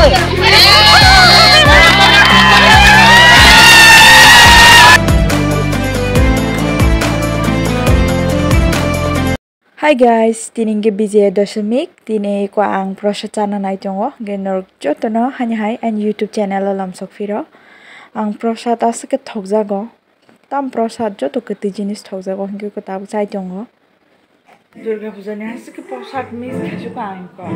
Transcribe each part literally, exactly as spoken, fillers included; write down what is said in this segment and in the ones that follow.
Hi guys, tini hwnkhe Bijoya Doshomik, tini ko ang prosad chana nai tongo, hwnkhe norok jotono hani hai ani YouTube channel o lamsok phiro. Ang prosad aswk khe thokjago, tam prosad joto kwtwi jinis thokjago, hwnkhe ko tabuk chai tongo. Durga puja ni aswk khe prosad miss khaisukha ang ko.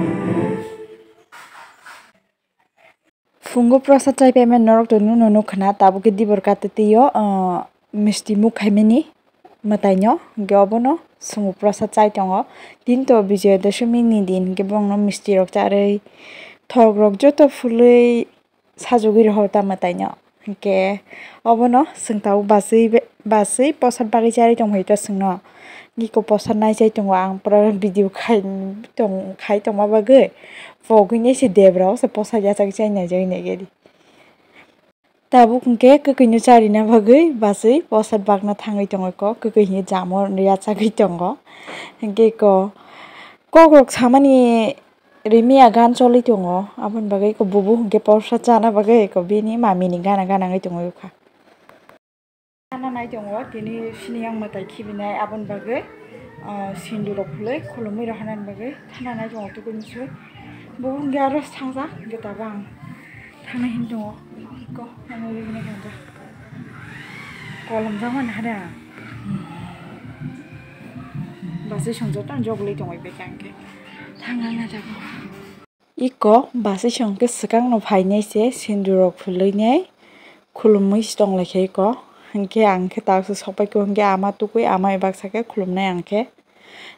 Phungo prosad chai paimani norok to nuno nukha na, tabuk khe dibor kata twi o, ah, misti muk khaimani mwtaino, hwnkhe obono phungo prosad chai tongo. Tini to Bijoya Doshomini din, hwnkhe borokno misti rok charwi, thok rok joto phulwi sajagwi rokha ta mwtaino. Hwnkhe obono chwng tabuk bachwi be-, bachwi prosad bagwi charwi tongphai to chwngno. Niko prosad nai chai tongo, ang pura video khai tong-, khai tongma bagwi pogwini se debra o se prosad yachak chai nai jagwi nai gari. Tabuk hwnkhe kwkwino charina bagwi bachwi prosad bagna thangwi tongo ko, kwkwi hwnwi jamo yachagwi tongo. Hwnkhe ko kokrok samani Rimi a gan choli tongo, aboni bagwi eko bubu hwnkhe porsa chana bagwi eko bini mamini gana gana wngwi tongwi kha. Thana nai tongo, tini sini yang mwtai khibinai, aboni bagwi, ah, sindu rok phulwi khulumwi rohornani bagwi thana nai tongo tukuni swi. Bubu hwnkhe aro thangsa, hwnkhe tabuk ang thana hin tongo, eko thana rwgwini ganja. Kolom jagmani hada. Bachwi song joto jogwi tongwi bai kha hwnkhe. Thangna na jago. Iko bachwi song khe swkang no phainai se sindu rok phulwi nai khulumwi se tong lai kha iko. Hwnkhe ang khe tak se sok pai khe hwnkhe ama tukui ama bai baksa khe khulumnai ang khe.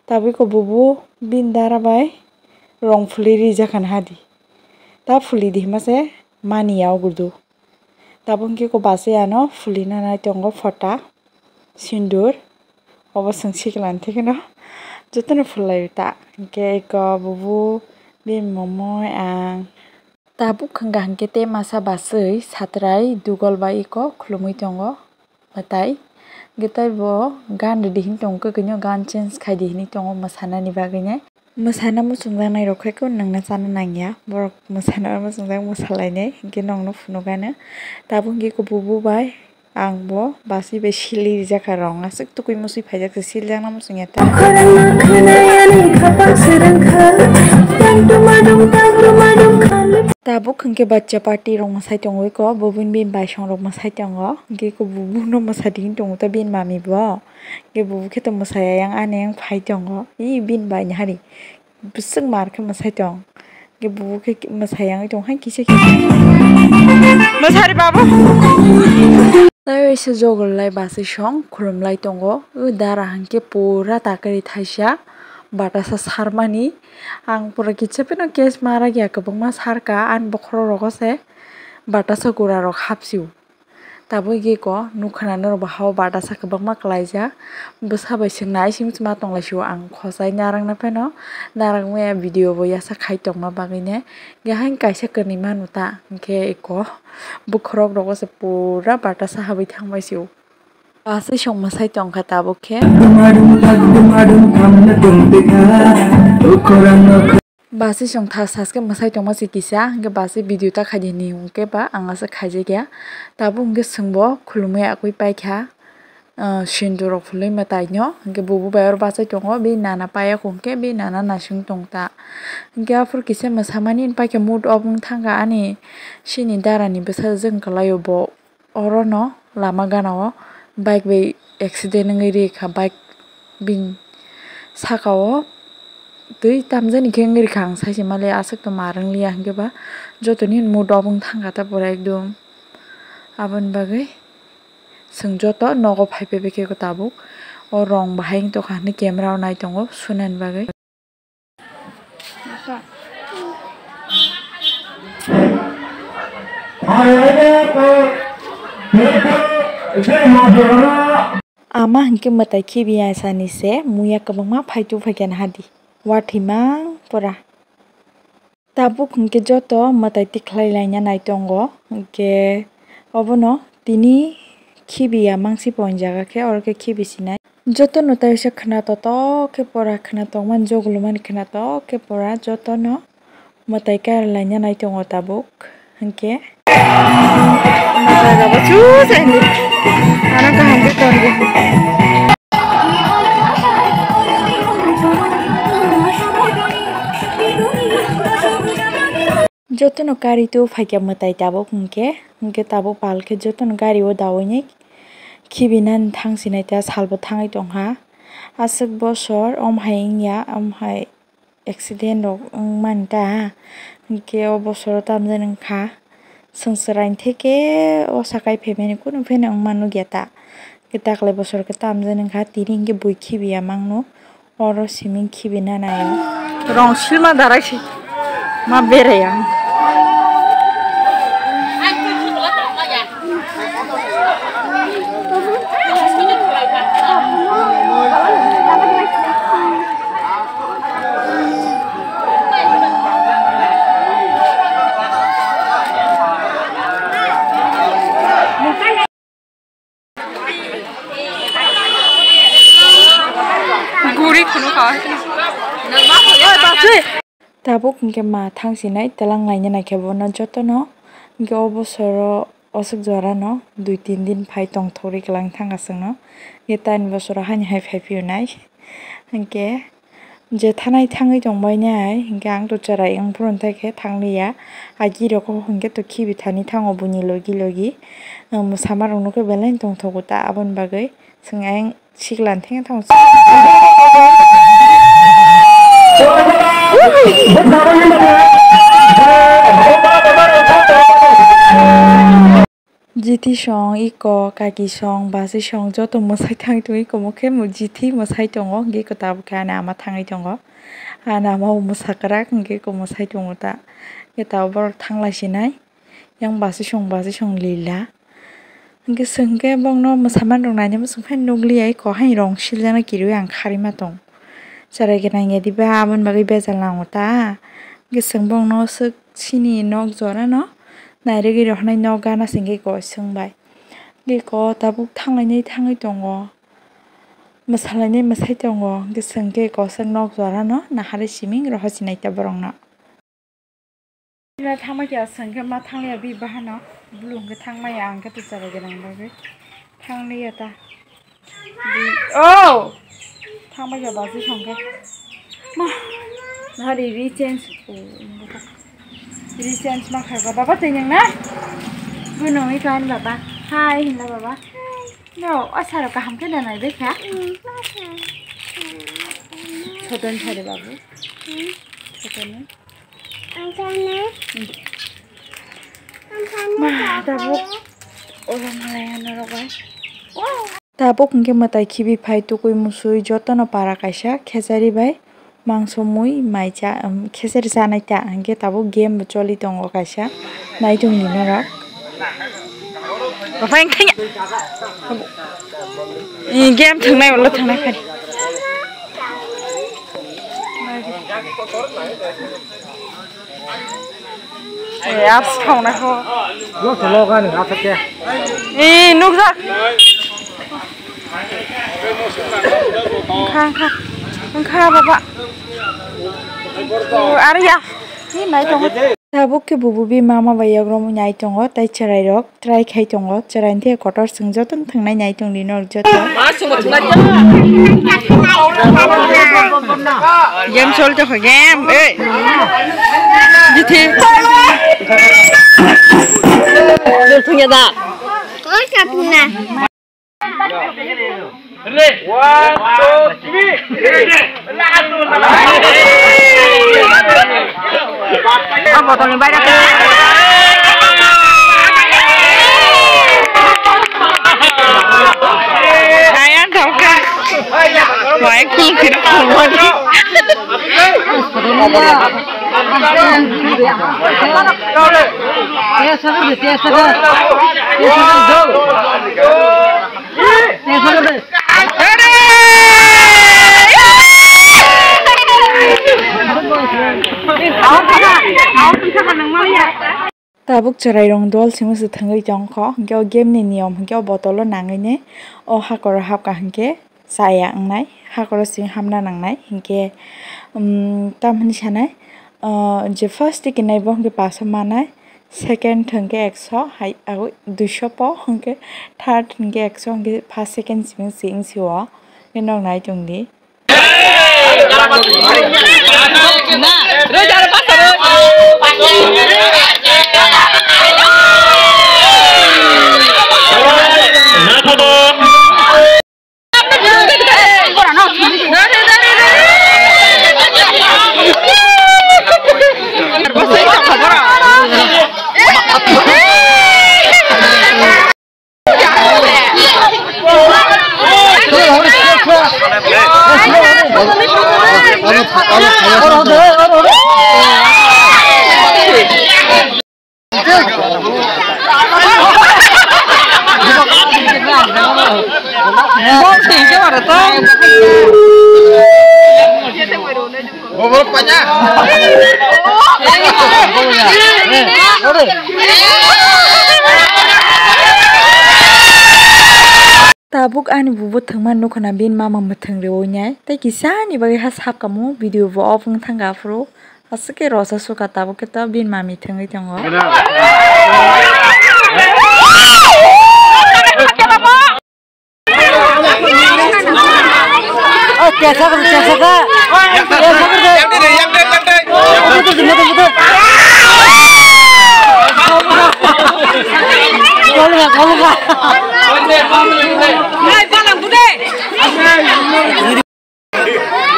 Tabuk iko bubu bini dara bai rong phulwi rijak kha hadi. Ta phulwi di hima se mani ya o gudu. Tabuk hwnkhe eko bachwi ano phulwi nanai tongo phota, sindur, obo chwng sikla ni thekeno jotono phul laio ta. Hwnkhe eko bubu bini momo ang. Tabuk hwnkha hwnkhe tei masa bachwi satrai dugol bai eko khulumwi tongo mwtai. Hwnkhe tei bo gan rwdi hinwi tongo, kwkwi no gan change khaidi hinwi tongo mwsanani bagwi nai. Mwsana muchungjaknai rok khe kebo nwngna chana nangya, borok mwsana muchungjak mwsalainai, hinkhe nokno phunukgano. Tabuk hinkhe eko bubu bai ang bo bachwi bai silwi rijak kha rong, aswk tukui muchwi phaijak se siljakna muchungya ta. Tabuk hinkhe bacha party rok mwsai tongo eko, bubuni bini baisong rok mwsai tongo, hinkhe eko bubuno mwsadi hinwi tongo ta bini mami bo. Hinkhe bubu khe to mwsai ayang ani ayang phai tongo. Ee, bini bai ni hari bwswk mar khe mwsai tong. Hinkhe bubu khe mwsai yangwi tong hai kisa kisa. Mwsari babu. Tei waisa jogol lai bachwi song khulum lai tongo. O dara hinkhe pura takari thaisa batasa sarmani. Ang pura kisa phano case ma rakya, kwbangma sarka ani bokhorok rogo se batasa gura rok hapsio. Tabuk eko nukha na norok bo ha o batasa kwbangma kwlaijak. Bwsa bai swngna isim ma tonglaisio ang khosai narwkna phano narwkmaya video bo yasa khai tongma bagwino. Hinkhe haino kaisa kwrwi manu ta hinkhe eko bokhorok rogo se pura batasa habwi thangbai sio. Bachwi song mwsai tongkha tabuk khe. Bachwi song tha saske mwsai tongma se kisa, hinkhe bachwi video ta khaidi hinwi hinkhe ba ang aswk khaijakya. Tabuk hinkhe chwngbo khulumwi akwui paikha, ah, sindur rok phulwi mwtaino, hinkhe bubu bai oro bachai tongo, bini nana paiya hinkhe bini nana naising tongta. Hinkhe aphuru kisa mwsamani hinkhe paikha mood off wng thangkha ani sini darani bwsajwk wng kwlaio bo. Orono lama gana o bike bai accident wngwi rikha, bike bini saka o twi tamjani khe wngwi rikha, ang sai se mali aswk to mar wng liya hinkhe ba jotoni mood off wng thangkha ta pura ekdom. Aboni bagwi chwng joto nogo phai phai khe tabuk o rong bahai wng tongkha hinwi camera o nai tongo sunani bagwi. Ama hinkhe mwtai khibiya sani se muya kwbangma phaitu phaikha hadi. Wathima pura. Tabuk hinkhe joto mwtai tikhlai laina nai tongo. Hinkhe obono tini khibiya mangsi ponjaga khe oro khe khibi sinai. Jotono tai se khwna totok khe pora khwna tongmani jogolo mani khwna tok khe pora jotono Mwtai kar laina nai tongo tabuk, hinkhe. Mwtai rok bo chu saini. Ano kaham khe tongo. Jotono kari tu phaikha mwtai tabuk hinkhe, hinkhe tabuk pal khe jotono gari o daui ni khibi nani thang sinai ta salbo thangwi tongkha. Aswk bosor om hai wngya, om hai accident rok wngmani ta, hinkhe o bosoro tamjani wngkha. Chwng chwraini theke o sakai phaimani kunu pheno wngma nukya ta. Hinkhe taklai bosor khe tamjani wngkha, tini hinkhe bui khibiya mangno. Oro simi khibi nanai. Rong silma darai se ma berai ang. Guri khunu kha. Tabuk hinkhe ma thang sinai, telang laina naikhe bono jotono. Hinkhe o bosoro oswk jorano dui tin din phai tongthokri kwlang thang aswkno. Hinkhe tani bosoro haini hai phai phiyunai. Hinkhe je thanai thangwi tongbainai, hinkhe ang to chwrai wng phuru thai khe thangliya. Agi rok o hinkhe to khibi thani thango buini logi logi. Mwsama rok nokhe belai tongthogo ta, aboni bagwi chwng ayang sikla thengwi thango. Jithi song, iko, kaki song, basi song, joto mwsai thangwi tongo. Iko mokhe jithi mwsai tongo, hinkhe iko tabuk khe ani ama thangwi tongo. Ani ama bo mwsakrak, hinkhe iko mwsai tongo ta. Hinkhe tabuk borok thanglai sinai, yang basi song, basi song lila. Hinkhe chwng khe bongno mwsaman rok nainai muchung phai nukliya, iko hai rong siljana kirwi ang kharima tong. Cherai gwnang ya diba, aboni bagwi bejal nango ta. Hinkhe chwng bongno swk chini nok jorano nairwgwi rohornai nok gana se hinkhe iko swngbai. Hinkhe iko tabuk thanglainai thangwi tongo, mwsalainai mwsai tongo, hinkhe chwng khe iko swk nok jorano naharwi siming rohorchinai ta borokno. Ina thangma khe aswk khe ma thangliya bi bahano, bulu hwnkhe thangmaya, ang khe to chara gwnang bagwi thangliya ta. Bi-, oh! Thangma khe basi thangkhe. Ma, nahari rechange, oh, rechange ma khaga baba twi nang na? Gunungwi khan baba. Hi hinla baba. No, o saro kaham khe da nai bekha. Soton sari babu. Soton. Ma, tabuk. Oro malaya norok bai. Tabuk hinkhe mwtai khibi phai tukui musui jotono para kaisa khechari bai mangso mui mai cha, um, khechari chanai ta hinkhe tabuk game bo choli tongo kaisa naitung ni norok. Bafang thanya. Game thangnai ulo thangnai phai. Eh, apps thawnai ho. Lo to lo gani, lo to ke. Eh, nukjak. Wngkha, wngkha. Wngkha, baba. Oh, are ya. Ni nai tongo. Tabuk khe bubu bi mama bai yagromwi nai tongo, tai chwrairok. Try khai tongo, chwraini thai kotor chwng jotono thwngnai nai tongdi norok joto. Game choli tongkha, game, ei. Jithi. Thwngya da. One, two, three. O botolni baire khe. Ayan thangkha. Wai khulphino khulmani. Tabuk chwrairok dol simi se thwngwi tongkho, hinkhe o game ni niyom hinkhe o botolo nangwi ne o hakoro hapkha hinkhe chaya wngnai, hakoro simi hamna nangnai hinkhe, um, tamoni sanai. Ah, je first tiki nai bo hwnkhe paso manai, second hwnkhe ekso, hai, ah, duiso po hwnkhe, third hwnkhe ekso, hwnkhe first, second simi si wng si o, hwnkhe nok nai tong di. Tabuk ani bubo thwngmani nukho na bini mama mwthwng rwi nai, tei kisa ni bagwi ha sap kamo video bo off wng thang aphuru. Aswk khe rosa suka tabuk khe to bini mami thwngwi tongo.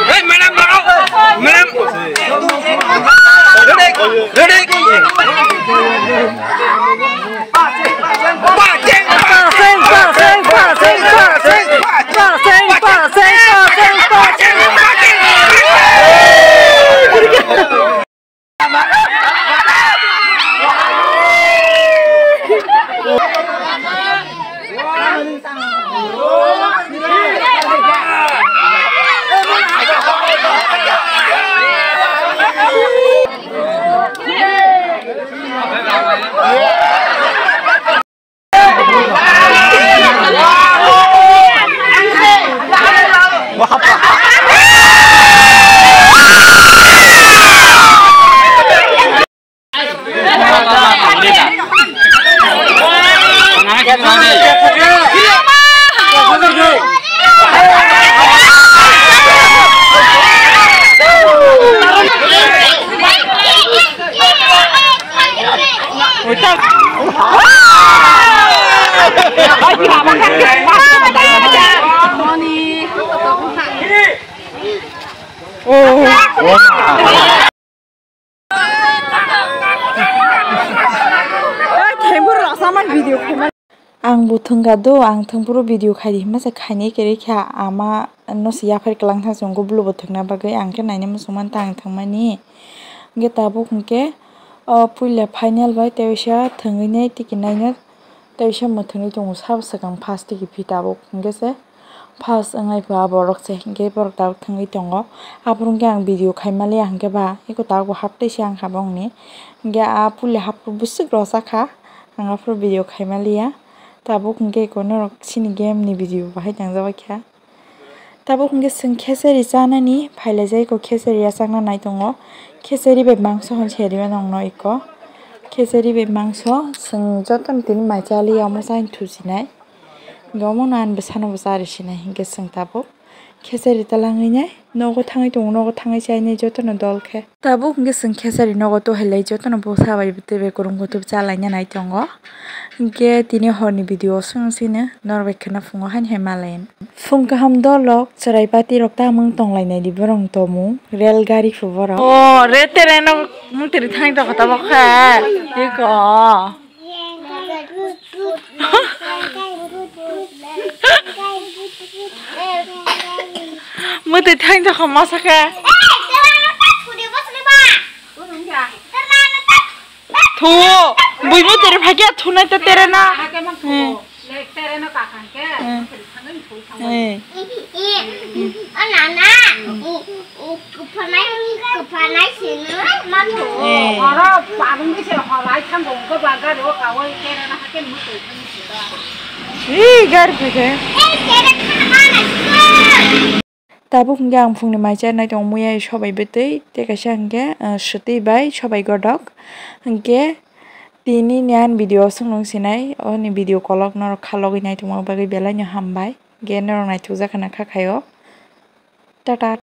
Hey, madam, madam. Ready? Ready? Ang bo thwngkha do, ang thwngphuru video khaidi hinmasa khainai kwrwi kha, ama no se yaphar kwlangtha chwng go bwlwi bo thwngna bagwi, ang khe naina muchungmani ta ang thwngmani. Hwnkhe tabuk hwnkhe, o puila final bai tei waisa thwngwi nai tiki naino. Tei se mwthangwi tongo sabo swkang first tiki phi tabuk hwnkhe se first wngnai pha borok se hwnkhe borok tabuk thangwi tongo. Aphuru hwnkhe ang video khaimaliya hwnkhe ba eko tabuk bo haptwi se wngkha bongni. Hwnkhe a puila hapro bwswk rwchapkha, ang aphuru video khaimaliya. Tabuk hwnkhe eko norok chini game ni video bahai tangjabaikha. Tabuk hwnkhe chwng khesari chanani phailaijak, eko khesari yachakna nai tongo. Khesari bai mangso hwn se rwmani nongno eko. Khesari bai mangso chwng jotono tini mai chaliya, omo chayeng thuchinai. Hwnkhe omono ani bwsano bo charisinai, hwnkhe chwng tabuk khesari talangwi nai nogo thangwi tongo, nogo thangwi chainai jotono dol khe. Tabuk hwnkhe chwng khesari nogo tohelai jotono bwsa bai tei bai kwrwng kutub chalaina nai tongo. Hwnkhe tini horni video o chwng chini norok bai kheno phungo haini hai malai. Phung kaham dolok chwrai pati rok tamung tonglainai di borok tomung rel gari phu borok. O re tere no mutri thang tokha tabok kha. Iko. Mwtwi thang tokha masa khe. Thu, bui mwtwi phai khe thunai te tere na. Hmm. Hmm. Kwphanai, kwphanai sini ma tho. Eh. Oro parung di se horai thang bo ko ba gari o ka oi kere na hake mu tho. Ih, gari phi khe. Eh, kere kha ma na. Tabuk hwnkhe ang phungni mai cha nai tongo muiya sobai bwtwi, tei kaisa hwnkhe, ah, swtwi bai sobai godok. Hwnkhe tini ni ani video o swngno wng sinai, o ni video kolok norok kha logwi nai tongma bagwi belai no hambai. Hwnkhe norok naithok jak khana kha khaio. Tata.